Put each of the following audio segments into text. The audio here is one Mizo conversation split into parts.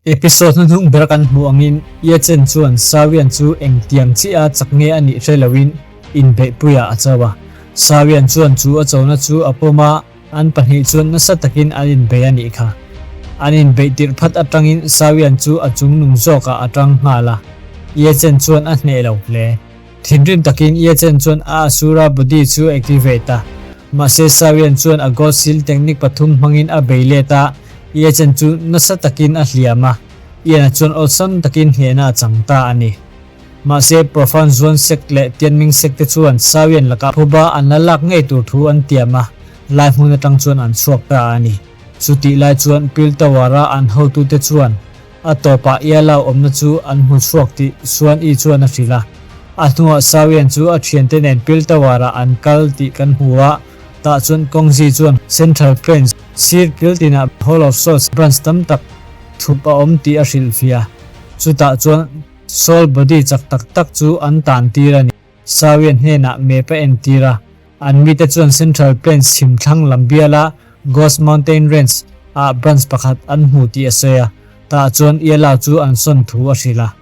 Episode hnuhnung ber kan hmuh angin Ye Chen chuan Sawian chu engtiang chiah a chak nge a nih hre loin inbeihpuiah a cho a. Sawian chuan chu a chona chu a pawm a, an pahnih chuan nasa takin an inbei a nih kha. An inbeih tirh phat atangin Sawian chu a chungnung zawkah a tang nghal a, Ye Chen chuan a hneh lo hle. Thinrim takin Ye Chen chuan a Asura body chu a activate a. Mahse Sawian chuan a God Seal technique pathum hmangin a bei let a, Ye Chen chu nasa takin a hliam a, Ian-a chuan awlsam takin hnehna a chang ta a ni. Mahse Profan Zuan Sect leh Tianming Sect te chuan Sawian lakah phuba an la lak ngei tur thu an tiam a, lai hmun atang chuan an chhuak ta a ni. Chutih lai chuan Pil Tower-a an hotute chuan A tawpah Ialao awmna chu an hmu chhuak tih Suan-i chuan a hrilh a. A hnuah Sawian chu a thiante nen Pil Tower-ah an kal tih kan hmu a, tah chuan Kawngzi chuan Central Plains sir kil tinah Hall of Souls branch tam tak thup a awm tih a hrilhfiah a. Chutah chuan Soul Body chak tak tak chu an tan tir a ni. Sawian hnenah map a entir a, an mite chuan Central Plains chhim thlang lam biala Ghost Mountain Range ah branch pakhat an hmu tih a sawi a, tah chuan Ialao chu an sawn thu a hrilh a.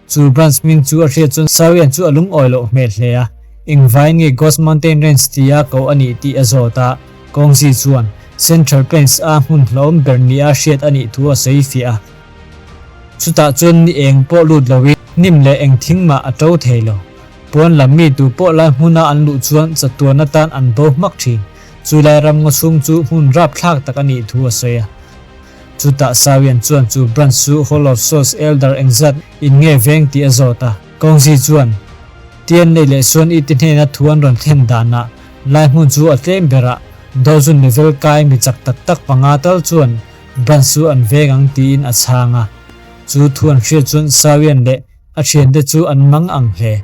Chu branch hming chu a hriat chuan Sawian chu a lungawi loh hmel hle a, engvain nge Ghost Mountain Range tia ko a nih tih a zawt a, Kawngzi chuan Central Plains a hmun hlauhawm ber nia hriat a nih thu a sawi fiah a. Chutah chuan ni eng pawh lut loin hnim leh eng thing mah a to thei lo. Pawn lam mi tu pawh lai hmuna an luh chuan chatuan atan an bo hmak thin. Chu lai ram ngaw chhung chu hmun rapthlak tak a nih thu a sawi a. Chutah Sawian chuan chu branch chu Hall of Souls Elder engzat in nge veng tih a zawt a. Kawngzi chuan, Tian nei leh Suan i ti hnena thu an rawn thlen danah lai hmun chu a tlem berah Dozun level kai mi chak tak tak panga tal chuan Branch chu an veng ang tiin a chhang a. Chu thu an hriat chuan Sawian leh a thiante chu an mang ang hle.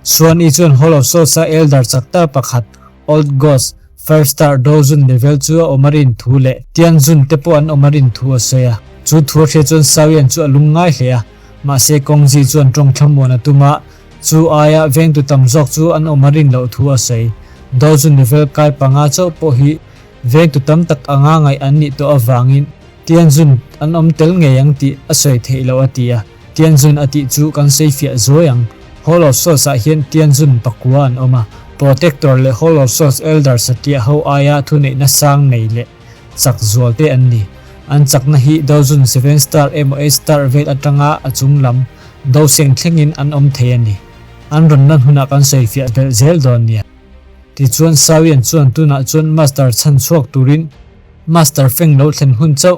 Suan-i chuan Hall of Souls-a Elder chak tar pakhat, Old Ghost, First Star Dozun level chu a awm a rin thu leh Tianzun te pawh an awm a rin thu a sawi a. Chu thu a hriat chuan Sawian chu a lung ngai hle a. Mahse Kawngzi chuan tawng thlamuan a tum a, chu aia vengtu tam zawk chu an awm a rin loh thu a sawi. Dozun level kai panga chauh pawh hi Vengtu tam tak anga ngaih an nih tawh avangin Tianjun an awm tel ngei ang tih a sawi theih loh a ti a. Tianjun a tih chu kan sawi fiah zuai ang. Hall of Souls ah hian Tianjun pakua an awm a, Protector leh Hall of Souls Elder satliah ho aia thuneihna sang nei leh chak zual te an ni. An chakna hi Dozun seven star emaw eight star vel atanga a chung lam doseng thlengin an awm thei a ni. An rawn lan hunah kan sawi fiah belh zel dawn nia. Tichuan Sawian chuan tunah chuan Master chhan chhuak turin Master Feng lo thlen hun chauh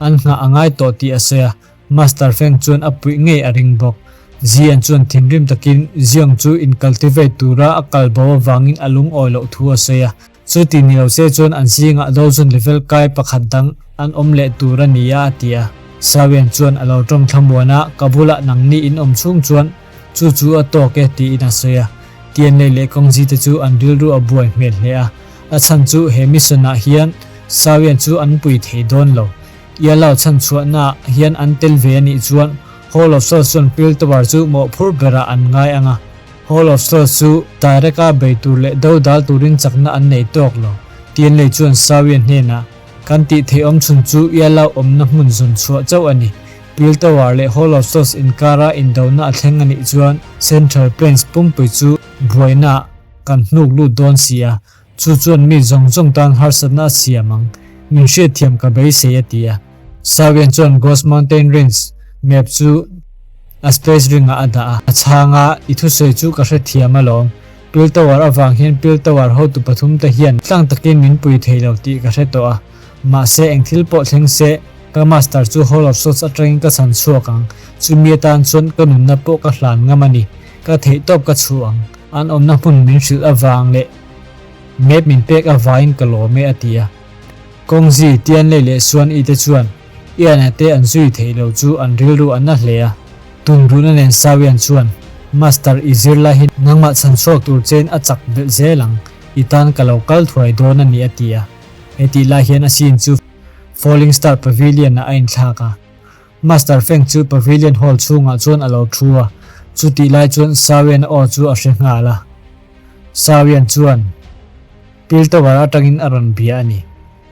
an nghah a ngai tawh tih a sawi a, Master Feng chuan a puih ngei a ring bawk. Zian chuan thinrim takin Ziong chu in cultivate tura a kal bo avangin a lungawi loh thu a sawi a, chuti ni lo se chuan an zingah Dozun level kai pakhat dang an awm leh tur a ni a a ti a. Sawian chuan a lo tawng thlamuan a, ka bulah nangni in awm chhung chuan Chu chu a tawk e tiin a sawi a, Tianlei leh Kawngzi te chu an rilru a buai hmel hle a, a chhan chu he mission ah hian Sawian chu an pui thei dawn lo. Ialao chhan chhuahna ah hian an tel ve a nih chuan Hall of Souls chuan Pil Tower chu mawhphur berah an ngai ang a, Hall of Souls chu direct a bei tur leh do dal turin chakna an nei tawk lo. Tianlei chuan Sawian hnenah, Kan tih theih awm chhun chu Ialao awmna hmun zawn chhuah chauh a ni. Pil Tower leh Hall of Souls inkara indona a thleng a nih chuan Central Plains pumpui chu buainaah kan hnuk lut dawn si a, chu chuan mi zawng zawng tan harsatna a siam ang, min hriatthiam ka beisei a ti a. Sawian chuan Ghost Mountain Range map chu a space ring-ah a dah a, a chhang a, I thusawi chu ka hrethiam alawm. Pil Tower avang hian Pil Tower hotu pathum te hian tlang takin min pui thei lo tih ka hre tawh a, mahse eng thil pawh thleng se, Ka master chu Hall of Swords atangin ka chhan chhuak ang, chumi atan chuan ka nunna pawh ka hlan ngam a ni, ka theihtawp ka chhuh ang, an awmna hmun min hrilh avang leh map min pek avangin ka lawm e a ti a. Kawngzi, Tianlei leh Suan I te chuan Ian-a te an zui theih lo chu an rilru a na hle a, tumruhna nen Sawian chuan Master i zir lai hi nangmah chhan chhuak tur chein a chak belh zel ang, i tan ka lo kal thuai dawn a ni a ti a. Hetih lai hian a scene chu Falling Star Pavilion ah a inthlak a. Master Feng chu Pavilion Hall chhungah chuan a lo thu a, chutih lai chuan Sawian aw chu a hre nghal a. Sawian chuan Pil Tower atangin a rawn bia a ni.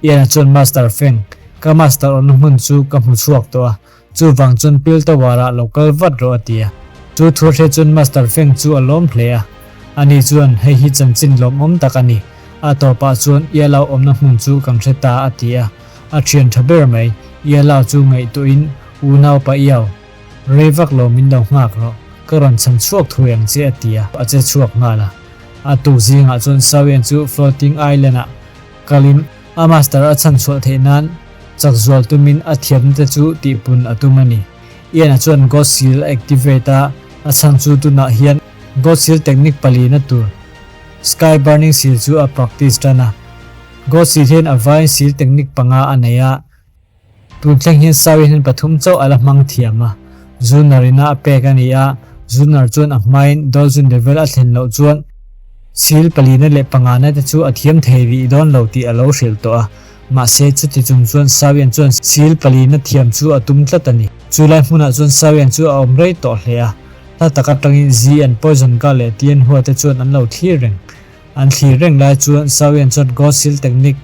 Ian-a chuan Master Feng, ka master awmna hmun chu ka hmu chhuak tawh a. Chuvang chuan Pill Tower-ah lo kal vat rawh a ti a. Chu thu hre chuan Master Feng chu a lawm hle a. Ani chuan, Hei hi chanchin lawmawm tak a ni. A tawpah chuan Ialao awmna hmun chu kan hre ta a ti a. A thian tha ber mai. Ialao chu ngaihtuahin, Unau pa Iau, rei vak lo min lo nghak rawh. Ka rawn chhan chhuak thuai ang che a ti a, a che chhuak nghal a. A tuk zingah chuan Sawian chu Floating Island-ah kalin a master a chhan chhuah theih nan chak zual tumin a thiamna te chu tihpun a tum a ni. Ian-a chuan Ghost Seal a activate a, a chhan chu tunah hian Ghost Seal technique palina tur Sky Burning Seal chu a practice tan a. Ghost Seal hian a vaiin seal technique panga a nei a, tun thleng hian Sawian hian pathum chauh a la hmang thiam a. Zunar ina a pek a ni a, Zunar chuan a hmain Dolzun level a thlen loh chuan seal palina leh pangana te chu a thiam thei rih dawn lo tih a lo hrilh tawh a. Mahse, chuti chung chuan Sawian chuan seal palina thiam chu a tum tlat a ni. Chu lai hmunah chuan Sawian chu a awm rei tawh hle a. Hla tak atangin Zi an Poison Ga leh Tien Hua te chuan an lo thlir reng. An thlir reng lai chuan Sawian chuan Ghost Seal Technique,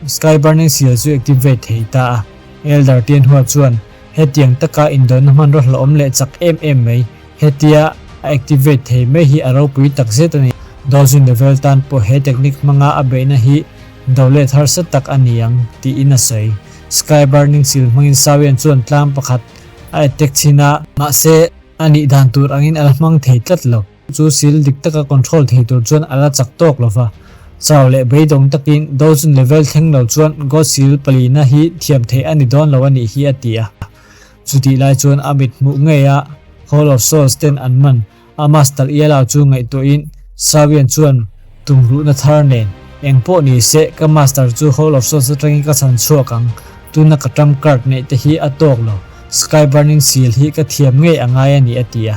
Sky Burning Seal chu activate thei ta a. Elder Tien Hua chuan hetiang taka indawhna hmanraw hlauhawm leh chak em em mai, hetia a activate thei mai hi a ropui tak zet a ni. Dozun level tan pawh he technique hmanga a beihna hi do let harsa tak a ni ang, tiin a sawi. Sky Burning Seal hmangin Sawian chuan tlang pakhat a attack chhin a. Mahse, A nih dan tur angin a la hmang thei tlat lo. Chu sil dik taka control thei tur chuan a la chak tawk lo va. Chau leh beidawng takin Dozun level thleng lo chuan God sil palina hi thiam theih a ni dawn lo a nih hi a ti a. Chutih lai chuan a mit hmuh ngei a Hall of Souls ten an man a Master Ialao chu ngaihtuahin Sawian chuan tumruhna thar nen eng pawh ni se ka Master chu Hall of Souls atangin ka chhan chhuak ang. Tuna ka trump card neih te hi a tawk lo. Sky burning seal hi ka thiam ngei a ngai a ni a ti a.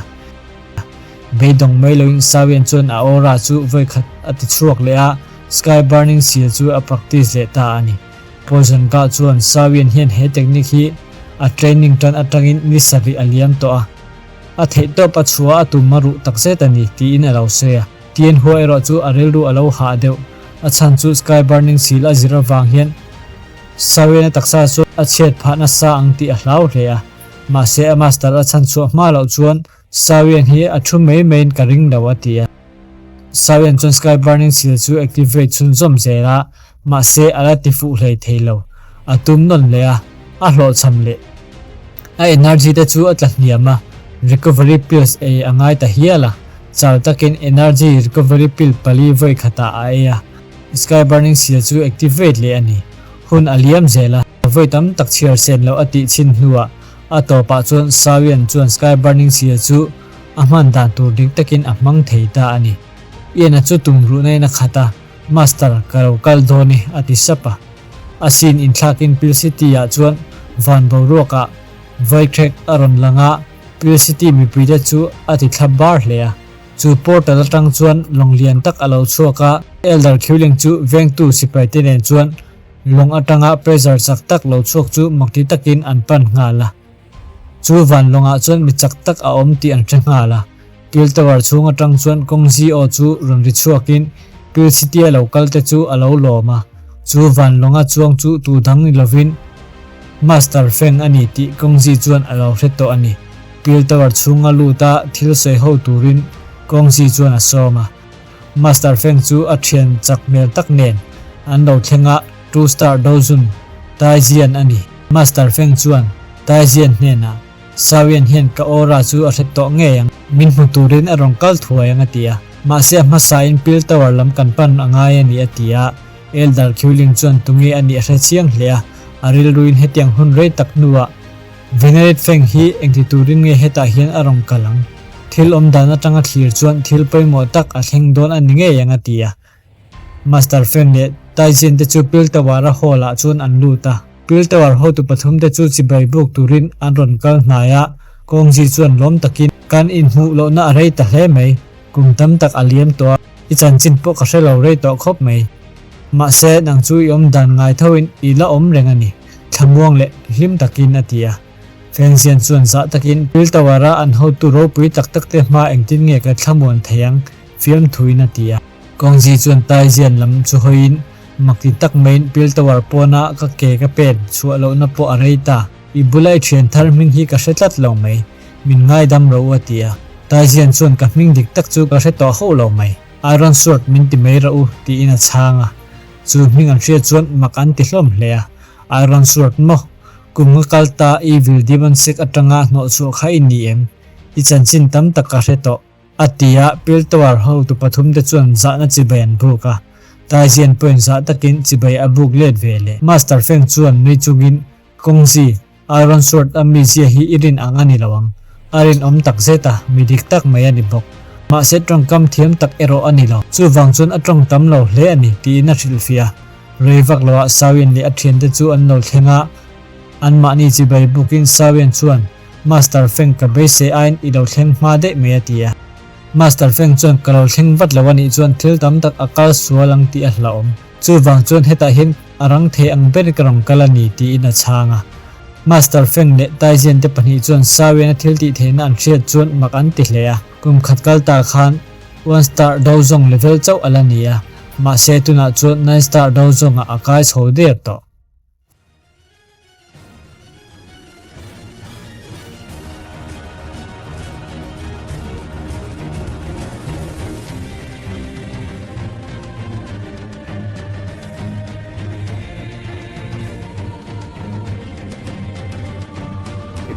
Beidawng mai loin Sawian chuan a aura chu vawikhat a ti chhuak leh a, sky burning seal chu a practice leh ta a ni. Poison kah chuan Sawian hian he technique hi a training tan atangin ni sarih a liam tawh a, a theihtawp a chhuah a tum a ruh takzet a ni tiin a lo sawi a. Tien Hua erawh chu a rilru a lo hah deuh, a chhan chu sky burning seal a zir avang hian Sawiana taksa chu a chhiat phah nasa ang tih a hlau hle a, mahse a master a chhan chhuah hma loh chuan Sawian hi a thu mai maiin ka ring lo a ti a. Sawian chuan Sky Burning Seal chu activate chhunzawm zel a, mahse a la ti fuh hlei thei lo. A tum nawn leh a, a hlawhchham leh. A energy te chu a tla hniam a, recovery pills ei a ngai ta hial a, chal takin energy recovery pill pali vawi khatah a ei a. Sky Burning Seal chu activate leh a ni. Hun a liam zel a, vawi tam tak chhiar sen loh a tih chhin hnuah a tawpah chuan Sawian chuan Sky Burning Seal chu a hman dan tur dik takin a hmang thei ta a ni. Ian-a chu tum ruhna in a khat a, Master, ka lo kal dawn e, a ti sap a. A scene inthlakin Pill City-ah chuan van boruakah Voikrek a rawn lang a, Pill City mipuite chu a ti thlap bar hle a. Chu portal atang chuan lawng lian tak a lo chhuak a, Elder Khiuling chu vengtu sipai te nen chuan lawng atanga pressure chak tak lo chhuak chu makti takin an pan nghal a. Chu van lawngah chuan mi chak tak a awm tih an hre nghal a. Pil Tower chhung atang chuan kawngzi aw chu rawn ri chhuakin Pil City-a lo kal te chu a lo lawm a. Chu van lawnga chuang chu tu dang ni lovin Master Feng a ni tih kawngzi chuan a lo hre tawh a ni. Pil Tower chhunga lut a thil sawi ho turin Kawngzi chuan a sawm a. Master Feng chu a thian chak hmel tak nen an lo thleng a, Two Star Dozun Taijian a ni. Master Feng chuan Taijian hnenah, Sawian hian ka aura chu a hre tawh ngei ang, min hmu turin a rawn kal thuai ang a ti a. Mahse a hmasain Pil Tower lam kan pan a ngai a ni a ti a. Elder Khiuling chuan tunge a nih a hre chiang hle a, a rilruin hetiang hun rei tak hnuah Venerate Feng hi engti turin nge hetah hian a rawn kal ang? Thil awm dan atanga thlir chuan thil pawimawh tak a thleng dawn a ni ngei ang a ti a. Master Feng leh Taizin te chu Pil Tower-a hall-ah chuan an lut a. Pil Tower hotu pathum te chu chibai buk turin an rawn kal hnai a, Kawngzi chuan lawm takin, Kan inhmuh lohna a rei ta hle mai, kum tam tak a liam tawh a, i chanchin pawh ka hre lo rei tawh khawp mai. Mahse, nang chu i awm dan ngai thoin i la awm reng a ni. Thlamuang leh hlim takin a ti a. Fengzian chuan zah takin Pil Tower-a an hotu ropui tak tak te hma engtin nge ka thlamuan thei ang fiamthuin a ti a. Kawngzi chuan Taizian lam chu hawiin makti tak maiin Pil Tower pawna ka ke ka pen chhuah lohna pawh a rei ta. I bula i thian thar hming hi ka hre tlat lo mai, min ngaidam rawh u a ti a. Taizian chuan ka hming dik tak chu ka hre tawh hauh lo mai, Iron Sword min ti mai rawh u tiin a chhang a. Chu hming an hriat chuan mak an ti hlawm hle a, Iron Sword maw? Kum nga kal ta Evil Demon Sect atanga hnawhchhuah kha i ni em? I chanchin tam tak ka hre tawh. A ti a, Piltower hotu pathumte chuan zahna chibai an buk a. Taizian pawhin zah takin chibai a buk let ve leh. Master Feng chuan nui chungin, Kawngzi, Iron Sword a mizia hi i rin ang a ni lo ang. A rinawm tak zet a, mi dik tak mai a ni bawk. Mahse tawngkam thiam tak erawh a ni lo. Chuvang chuan a tawng tam lo hle a ni, tiin a hrilhfiah a. Rei vak loah Sawian leh a thiante chu an lo thleng a, anmahni chibai bukin Sawian chuan, Master Feng ka beisei aiin i lo thleng hma daih mai a ti a. Master Feng chuan ka lo thleng vat lo a nih chuan thil tam tak a kal sual ang tih a hlauhawm. Chuvang chuan hetah hian a rang thei ang ber ka rawn kal a ni tiin a chhang a. Master Feng leh Taijian te pahnih chuan Sawian a thil tih theihna an hriat chuan mak an ti hle a. Kum khat kal ta khan One Star Dozong level chauh a la ni a, mahse tunah chuan Nine Star Dozong-ah a kai chho der tawh.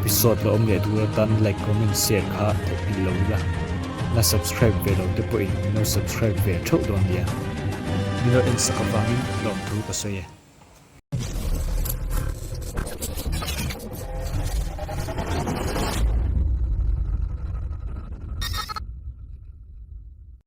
Episode la awm leh tur atan like, comment, share kha theih lo ila. La subscribe ve lo te pawhin min lo subscribe ve theuh dawn nia. Min lo en sak avangin lawmthu ka sawi e.